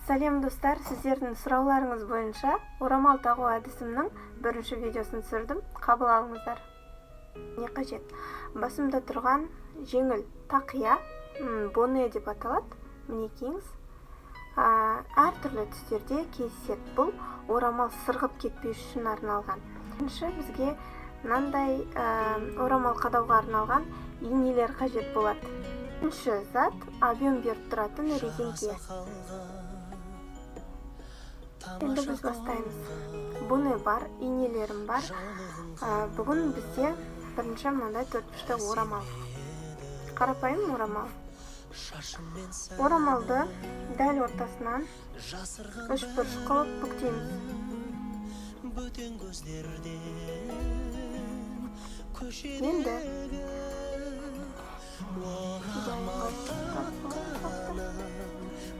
Сәлем, достар! Сіздердің сұрауларыңыз бойынша орамал тағу әдісімнің бірінші видеосын түсірдім, қабыл алыңыздар. Не қажет? Басымда тұрған жеңіл тақия, боне деп аталады, мінекейіңіз. Әртүрлі түстерде кездеседі. Бұл орамал сырғып кетпес үшін арналған. Бірінші бізге мынандай орамал қадауға арналған инелер қажет болады. Үшінші зат — объем беріп тұратын резеңке. Енді біз бастаймыз. Боне бар, инелерім бар. Бүгін бізде бірінші мынандай төртбұрышты орамал, қарапайым орамал. Орамалды дәл ортасынан үш бұрыш қылып бүктейміз. Бөтен көздерден. Енді Орамал таққаным,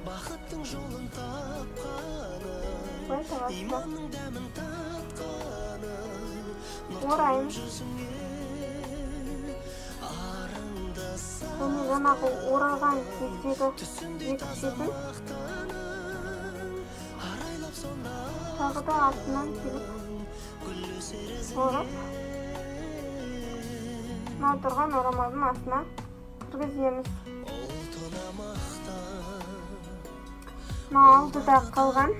бақыттың жолын тапқаным, Былай табасыздар. иманның дәмін татқаным, Ораймыз. жүзіңе арыңды. Және жаңағы ораған кездегі екі шетін Арайлап сонда тағы да артынан келіп гүл өсер. Орап, мынау тұрған орамалдың астына кіргіземіз. Ұлтына мақтан. Мынау алдыда қалған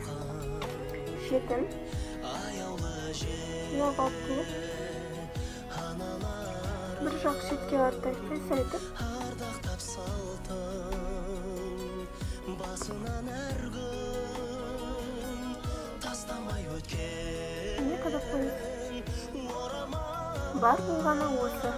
шетін Аяулы жер. жиып алып келіп, бір жақ шетке қаратай қисайтып, Ардақтап салтың басынан әр күн тастамай өткен міне, қадап қоямыз. Орамал. Бар болғаны осы.